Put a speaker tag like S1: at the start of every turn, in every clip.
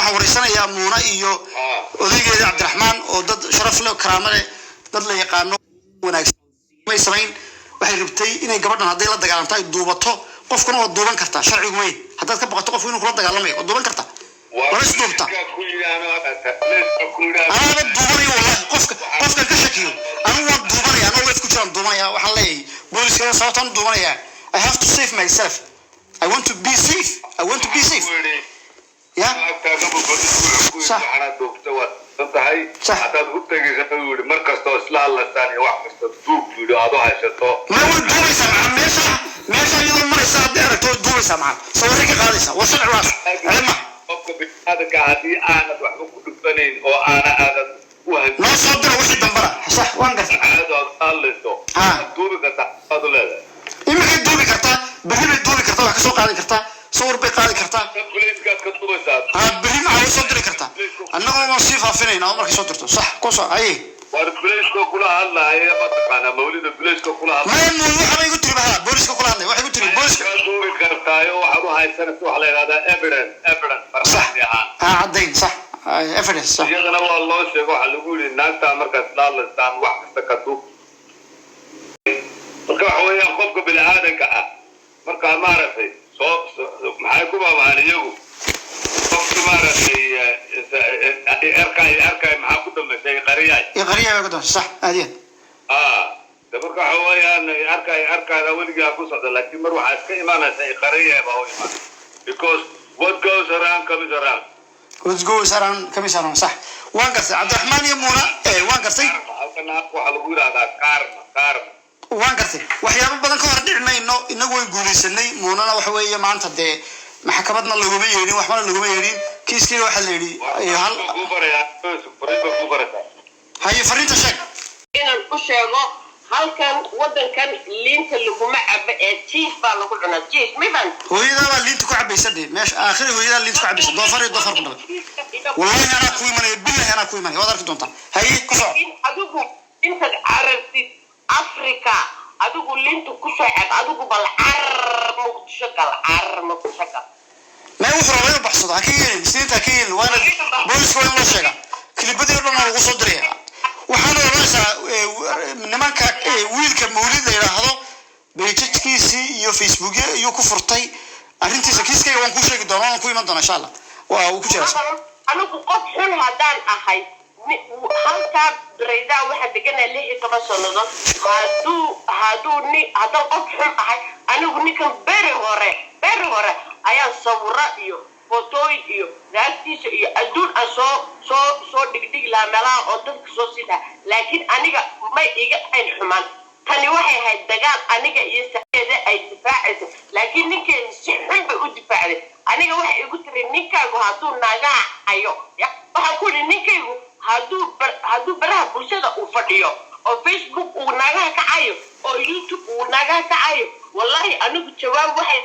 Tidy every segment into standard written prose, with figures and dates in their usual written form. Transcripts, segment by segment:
S1: Waxaan wareysanayaa Muuna iyo odaygeeda Cabdiraxmaan, oo dad sharaf leh oo karaamo leh, dad la yaqaano wanaagsan. May samayn. Waxay rabtay inay gabadhan hadday la dagaalanto ay duubato. Qofkuna waa duuban kartaa, sharcigu weyn. Haddaad ka baqato qofku inuu kula dagaalamayo, waa duuban kartaa, waa la isduubtaa. Anaaba duubanayo, wallahi. Qofkan ka shakiyo anigu waan duubanaya, anoo live ku jiraan duubanaya. Waxaan leeyahay booliska, sababtaan duubanaya, I have to save myself. I want to be safe. I want to be safe. Ya. Sax.
S2: Tahay.
S1: Sax.
S2: Haddaad u tegaysa, uu yidhi, mar kastoo isla hadlaysaan iyo wax kasta duub, yidhi, aad u haysato.
S1: Ma way duubaysaa maca meesha iyadoo maraysa hadday aragto, way duubaysaa maca sawirray ka qaadaysaa. Waa sharci, waas ceeb ma.
S2: Qofka biniaadanka haddii aanad waxba ku dhufanayn oo aadan u han
S1: Noo soo diro wixii dambana. Sax, waan gartay.
S2: Caado aad hadlayso, waad duubi kartaa, aad u leedahay.
S1: Imikay duubi kartaa, berri bay duubi kartaa, wax ka soo qaadi kartaa, sawir bay qaadi kartaa.
S2: Booliiskaad ka duubaysaa.
S1: Ha, berri macaa way soo diri kartaa. Annagoo waan sii faafinaynaa oo markay soo dirto. Sax, ku soo haye.
S2: War booliiska kula hadlaaya, mataqaanaa Mawlida, booliiska kula hadlaya.
S1: Maya, muul waxa bay igu tiri baha booliska kula hadlay. Waxay igu tiri booliska.
S2: Ka duubi kartaayo, waxaad u haysanaysa waxa la yidhahdaa evidence, markhaati ahaan.
S1: Ha, caddayn, sax. Evidence, sax.
S2: Iyadana waa loo sheego. Waxaa lagu yidhi naagtaa markaad isla hadlaysaan wax kasta ka duub. Marka waxa weeyaan qofka bini aadanka ah markaa maaragtay soo maxay ku baabaan iyagu qofki maaragtay arkay arkay, maxaa ku dambaysay? Qariyay.
S1: Iyo qariya bay ku dambaysa, sax, aad iyo aad.
S2: Ah, de marka waxa weeyaan arkay arkayda weligaa ku socda, laakiin mar waxaa iska imaanaysa qariyay baa u imaan, because what goes around comes around.
S1: What goes around comes around. Sax, waan gartay. Cabdiraxmaan iyo Muuna, waan gartay.
S2: Halkan waxaa lagu yidhahdaa karma, karma.
S1: Waan gartay. Waxyaabo badan ka hor dhici mayno. Inagu way guulaysanay. Muunana waxa weeye maanta dee maxkamadna laguma yeedhin, waxbana laguma yeedhin. Kiiskiina waxaa la yidhi hal
S2: Kuu barayaa, fariin baa kuu baraysaa.
S1: Haye, fariinta sheeg.
S3: Inaan u sheego halkan waddankan liinta laguma cabo ee cheese baa lagu cunaa, cheese mifan.
S1: Hooyadaa baa liinta ku cabaysa dhe meesha aakhiri. Hooyadaa liinta ku cabaysa, doofar iyo doofar ku dhalay. Wallahi anaa ku imanaya, billahi anaa ku imanaya, waad arki doontaa. Haye, ku soco.
S3: In adigu intaad carartid Africa, adigu liinta kusoo cab. Adigu bal carar Muqdisho gal, carar Muqdisho gal.
S1: Mee, wuxuu rabaa inuu baxsado. Ha ka yeelin sidiinta, ha ka yeelin. Waana booliska, waa in loo sheegaa. Kilibadii o dhan waa lagu soo diraya. Waxaana odhanaysaa nimanka wiilka Mawlid la yidhaahdo pages-kiisii iyo Facebookya iyo ku furtay arrintiisa. Kiiskayga waan kuu sheegi doonaa, waan ku iman doonaa, insha Allah. Waa uu ku jiraa.
S3: Anigu qof xun haddaan ahay, halkaa Breda waxaa deganaa 16 sannadood. Hadduu ni haddaan qof xun ahay, anigu ninkan beri hore, beri hore ayaan sawiro iyo fotooyin iyo naagtiisa iyo adduun aan soo dhigdhigi lahaa meelaha oo dadka soo sii lahaa, laakiin aniga may iga ahayn xumaan. Tani waxay ahayd dagaal aniga iyo saeeda ay difaacayso, laakiin ninkeeda si xun bay u difaacday. Aniga waxay igu tiri, "Ninkaagu hadduu naagaha hayo ya." Waxaan ku yidhi, "Ninkaygu hadduu baraha bulshada uu fadhiyo oo Facebook uu naagaha kacayo oo YouTube uu naagaha kacayo, wallahi anigu jawaab waxay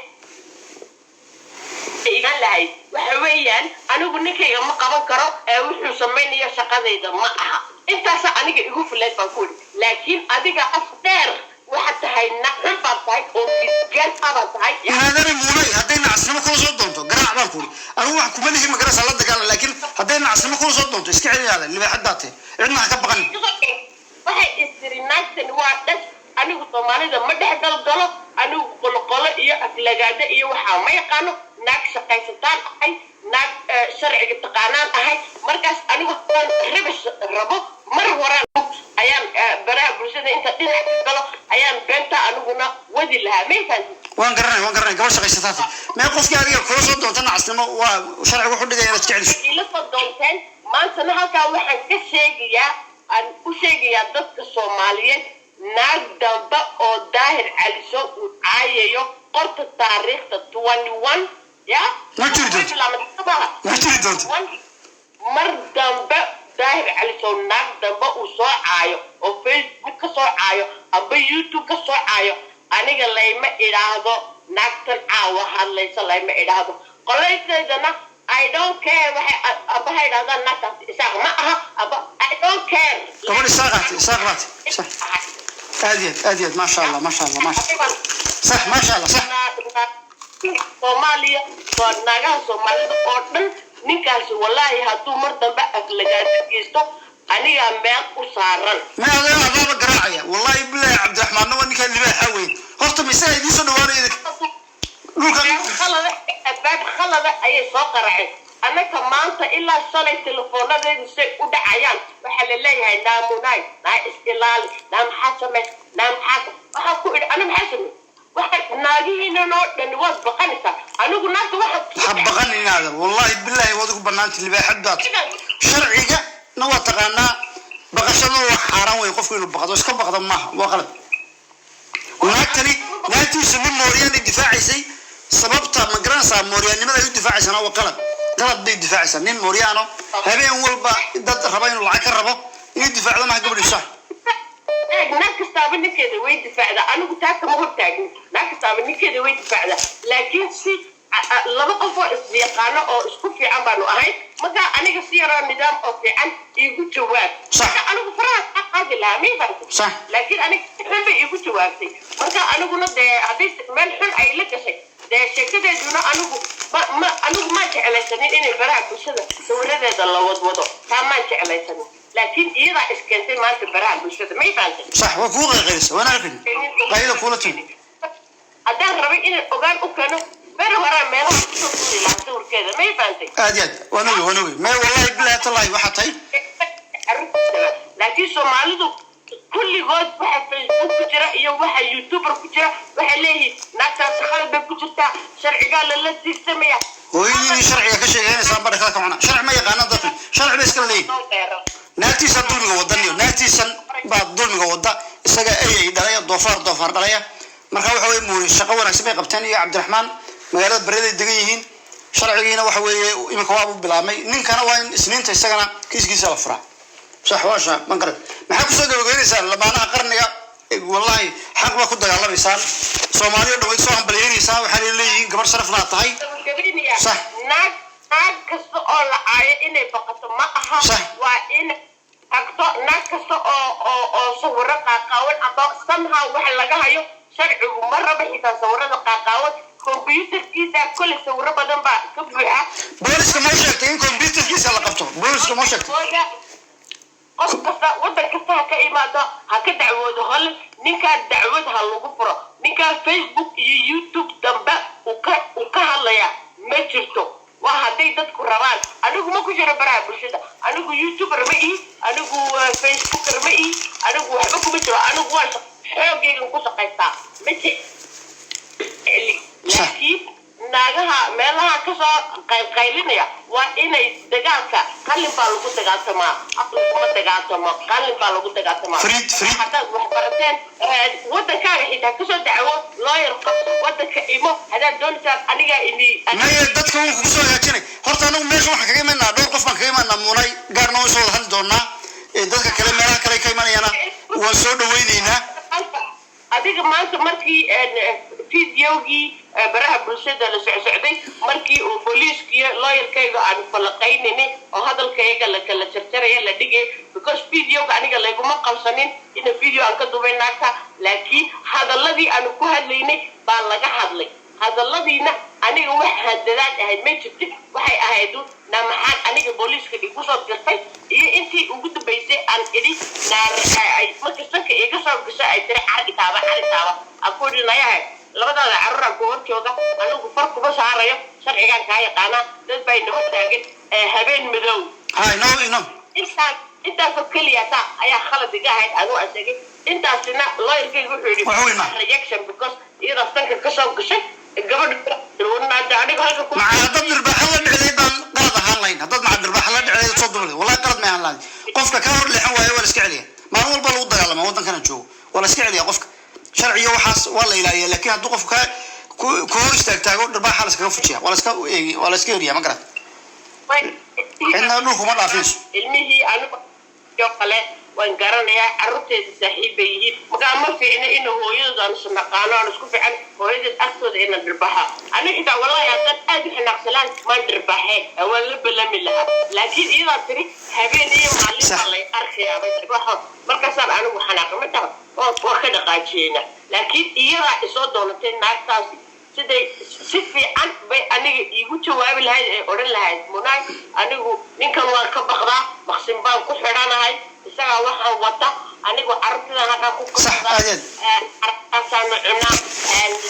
S3: igan lahayd waxa weeyaan anigu ninkayga ma qaban karo ee wuxuu samaynayo shaqadayda ma aha." Intaasa aniga igu filayd baan ku idhi. Laakiin adiga af dheer waxaad tahay, naxun baad tahay oo midgaan baad tahay.
S1: Inaadana muunay, hadday nacasnimo kula soo doonto, garaac baan ku uri. Anigu wax kuma lihi, magaraysa, la dagaalan, laakiin hadday nacasnimo kula soo doonto, iska celiyaada. Libaaxad baa tahay, cidna ha ka baqanin.
S3: Waxay istiri naagtani waa dhas. Anigu Soomaalida ma dhex galgalo, anigu qoloqolo iyo aflagaado iyo waxaa ma yaqaano. Naag shaqaysataan ahay, naag sharciga taqaanaan ahay. Markaas anigu haddaan ribish rabo, mar horaan ayaan baraha bulshada inta dhinac ka galo ayaan beenta aniguna wadi lahaa. May fahantin?
S1: Waan garanay, waan garanay. Gabadh shaqaysataa tahay. Mee, qofkii adiga kula soo doonta nacasnimo, waa sharcigu wuxuu dhigaya inaad iska celiso.
S3: Ila soo doonteen. Maantana halkaa waxaan ka sheegayaa, aan u sheegayaa dadka Soomaaliyeed, naag damba oo Daahir Caliso uu caayayo, qorta taariikhda 21 ya.
S1: Ma jiri doonto. Ma jiri doonto.
S3: Mar dambe Daahir Calisow naag dambe uu soo caayo oo Facebook ka soo caayo amba YouTube ka soo caayo, aniga layma idhaahdo naagtan caawa hadlaysa, layma idhaahdo. Qolaysaydana I don't care. Waxay aba ha idhahdaan naagtaasi Isaaq ma aha aba, I don't care.
S1: Gabadh Isaaqaati, Isaaq baati, sax. Aad iyo aad, aad iyo aad. Maasha Allah, maasha Allah, maasha, sax, maasha Allah, sax.
S3: Soomaaliya waa naagaha Soomaalida oo dhan. Ninkaasi wallaahi hadduu mar dambe aflagaado geysto, anigaa meel u saaran.
S1: Ma adaa adaaba garaacaya, wallahi bilahi. Cabdiraxmaanna waa ninkaa libaaxa weyn. Horta misaha idiin soo dhawaanaya idinka dhulkan.
S3: Khalada, albaab khalada ayay soo qaraceen. Annaka maanta ilaa shalay telefoonadeedu say u dhacayaan, waxaa la leeyahay: "Naamunaay, naa is ilaali, naa maxaa samey, naa maxaa." Waxaan ku idhi: "Ana maxaa samey?" Waxaa naagihiinan oo dhani waad baqanaysaa. Anigu naagta waxaan
S1: Ha baqan inaada, wallahi bilahi, waad ugu banaanta libaaxad baad. Sharciga na waa taqaanaa, baqashaduna waa xaaraan wey. Qofku inuu baqdo, iska baqdo maaha, waa qalad. Naagtani naagtiisu nin mooryaan ay difaacaysay. Sababta ma garanaysaa? Mooryaannimada ay u difaacaysana waa qalad, qalad bay difaacaysaa. Nin mooryaano habeen walba dad raba inuu lacag ka rabo inay difaacdo maha gabadhiisu, sax?
S3: Eeg, naag kastaaba ninkeeda way difaacdaa. Anigu taa kama hortaagin. Naag kastaaba ninkeeda way difaacdaa, laakiin si laba qof oo isyaqaano oo isku fiican baanu ahayn. Markaa aniga si yaroo nidaam oo fiican iigu jawaab.
S1: Sax.
S3: Marka anigu faraha kaa qaadi lahaa, may fahamtay?
S1: Sax.
S3: Laakiin aniga si xun bay iigu jawaabtay. Marka aniguna dee hadday meel xun ay la gashay, dee sheekadeeduna anigu ma anigu maan jeclaysanin inay baraha bulshada sawiradeeda la wadwado. Taa maan jeclaysanin, laakiin iyadaa iskeentay maanta baraha bulshada, may fahamtay?
S1: Sax, waa kugu qayqaylisa, waan arkin qayla kuula timi.
S3: Haddaan rabay inaan ogaan u keeno, beri horaa meelaha kusoo tuuri lahaa sawirkeeda, may fahamtay?
S1: Aad iyo aad, waan ogey, waan ogey. Mee, wallahi bilahi tallahi, waxaa tahay
S3: Carruurtaba. Laakiin Soomaalidu kulligood waxa Facebook ku jira iyo waxa YouTuber ku jira waxay leeyihiin naagtaasi khalad bay ku jirtaa, sharcigaa lala tiigsamaya.
S1: Hooyadiinii sharciga ka sheegeynaysaa badha kala ka cuna. Sharci ma yaqaanaan dadkan, sharci bay iskala leeyihin. Naagtiisa dulmiga wadaniyo, naagtiisan baa dulmiga wada. Isaga ay dhalaya, doofaar doofaar dhalaya. Marka waxa weye, muuri shaqo wanaagsan bay qabteen iyo Cabdiraxmaan. Magaalada Bereday degan yihiin. Sharcigiina waxa weeye iminka waabu bilaabmay. Ninkana waa in Isniinta isagana kiiskiisa la furaa. Sax, waa sha ma garan. Maxaa kusoo gabagabeynaysaa lamaanaha qarniga? Wallahi xaq baa ku dagaalamaysaan. Soomaali o dhan way soo hambalyeynaysaa, waxaa leeyihiin gabar sharaf laa tahay.
S3: Gabagabeynaya.
S1: Sax.
S3: Naag kasta oo la caayo inay baqato ma aha.
S1: Sax.
S3: Waa in tagto naag kasta oo sawiro qaaqaawan amba somehow wax laga hayo. Sharcigu ma raba xitaa sawirada qaaqaawan. Computerkiisa kolley sawiro badan baa ka buuxa.
S1: Booliska moo sheegtay in computerkiisa la qabto? Booliska moo sheegtay?
S3: Qof kasta, wadan kasta ha ka imaado, ha ka dacwoodo hole. Ninkaa dacwad ha lagu furo. Ninkaa Facebook iyo YouTube dambe uu ka hadlaya ma jirto. Waa hadday dadku rabaan. Anigu ma ku jiro baraha bulshada. Anigu YouTuber ma ihi, anigu Facebooker ma ihi, anigu waxba kuma jiro. Anigu waan xoogaygan ku shaqaystaa, ma jecli. Laakiin naagaha meelaha kasoo qaylqaylinaya waa inay dagaalka, qalin baa lagu dagaaltamaa, af laguma dagaaltamo, qalin baa lagu dagaaltamaa.
S1: Fariid, Fariid.
S3: Haddaad wax barateen, wadankaaga xitaa kasoo dacwo, lawyer qabso, wadanka imo haddaad doonaysaan. Anigaa ini
S1: Maya, dadka wuu kugu soo hagaajinay. Horta anagu meesha waxaan kaga imanaa, dhowr qof baan kaga imanaa. Muunay gaarna waan soo wada hadli doonaa. Dadka kale meelaha kale ka imanayana waan soo dhawaynaynaa.
S3: Adiga maanta markii videogii baraha bulshada la socsocday, markii uu booliiskiyo lawyerkayga aanu falaqaynaynin oo hadalkayga la kala jarjaraya la dhigay, because videoga aniga layguma qabsanin ina video aan ka dubay naagta, laakiin hadaladii aanu ku hadlaynay baa laga hadlay. Hadaladiina aniga wax handadaad ahayd ma jirtin. Waxay ahayd na maxaad aniga booliiska igu soo dirtay, iyo intii ugu dambaysay aan idhi naar marka sanka iga soo gasho ay tiri cari taaba, cari taaba. Aan ku idhi: "Nayahay, labadaada carruuraan ku hor jooga, anigu far kuma saarayo, sharcigaan kaa yaqaanaa, dad baa inoo taagan habeen madow."
S1: Ha inoo inoo.
S3: Intaasoo keliya taa ayaa khalad iga ahayd anigu aan sheegay. Intaasina lawyerkayga wuxuu yidhi
S1: Wuxuu yidhi ma?
S3: rejection, because iyadoo sanka kasoo gashay gabadha aniga halka ku
S1: Maca haddaad dhirbaaxa la dhicday baan qalad ahaan lahayn. Haddaad maca dhirbaaxa la dhicday soo dublay, wallahi qalad may ahaan lahayn. Qofka ka hor leexan waayo waa la iska celiya. Maalin walba lagu dagaalama waddankana joogo, waa la iska celiya qofka. Sharciga waxaas waa la ilaaliya, laakiin hadduu qofku ka ku hor istaagtaago, dhirbaaxa la iskaga fujiya, waa la iska eegi, waa la iska eriya. Ma garat? Cidna dhulku ma dhaafinayso.
S3: Ilmihii anigu oo kale waan garanayaa, carruurteeda saaxiib bay yihiin. Markaa ma fiicna in hooyadood aan isnaqaano, aan isku fiican hooyadeed agtooda inaan dhirbaxa. Aniga xitaa wallahi haddaan aad u xanaaqsanaan maan dhirbaxeen, waan la balami lahaa, laakiin iyadaa tiri habeen iyo maalin baa lay arkayaa bay tiri. Markaasaan anigu xanaaqay, ma taha, waa ka dhaqaajiyeyna, laakiin iyadaa isoo doonatay naagtaasi. Siday si fiican bay aniga iigu jawaabi lahayd ee odhan lahayd, "Munaay, anigu ninkan waan ka baqdaa, maqsin baan ku xidhanahay, isagaa waxaan wata, anigu carruurtidan halkaa ku
S1: Sax, aad iyo aad.
S3: Carabtaasaana cunaa,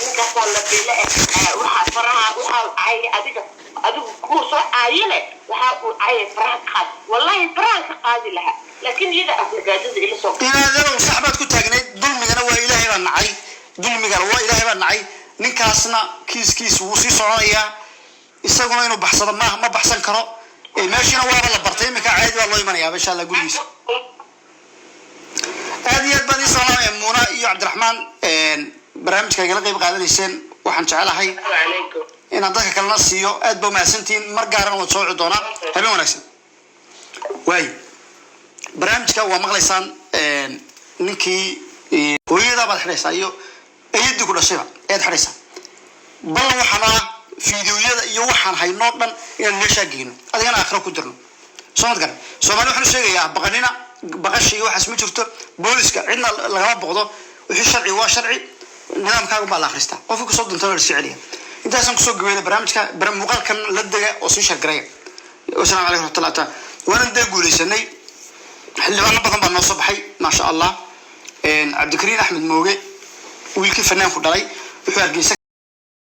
S3: ninkaasaana bile, waxaa faraha waxaa caayay adiga, adigu kumuu soo caayine, waxaa uu caayay, faraha ka qaad." Wallahi farahan ka qaadi lahaa, laakiin iyada aflagaadada ila soo
S1: Inaadadow, sax baad ku taagnayd. Dulmigana waa Ilaahay baa nacay, dulmigana waa Ilaahay baa nacay. Ninkaasna kiiskiis wuu sii soconayaa, isaguna inuu baxsado ma ma baxsan karo. Meeshiina waaba la bartay iminka, caadi baa loo imanayaa insha Allah gurigiisa. Aad iyo aad baan ii salaamaya, Muuna iyo Cabdiraxmaan, barnaamijka igala qayb qaadanayseen. Waxaan jecelahay
S3: Calaykum.
S1: inaan dadka kalena siiyo. Aad ba umahadsantihiin. Mar gaarana waad soo wici doonaa. Habeen wanaagsan. Waayo, barnaamijka waa maqlaysaan. Ninkii hooyadaa baad xidhaysaa iyo eyadii ku dhashayba ayaad xidhaysaa. Ballan waxaan ah fiidiyoyada iyo waxaan haynoo dhan inaan meeshaa geyno, adigana aakhiro ku dirno. Soo mad garan? Soomaali waxaan u sheegayaa, baqanina, baqasha iyo waxaas ma jirto. Booliska cidna lagama boqdo. Wixii sharci waa sharci, nidaamkaaga baa la akhristaa, qofka kusoo dintana waa la sii celiya. Intaasaan kusoo gabayna barnaamijka. Muuqaalkan la dega oo sii shargaraya. Wasalaamu calaykum raxmatullahi taala. Waanan dee guuleysanay, xildhibaano badan baa noo soo baxay, maasha Allah. Cabdikariin Axmed Mooge, wiilkii fanaanku dhalay, wuxuu Hargeysa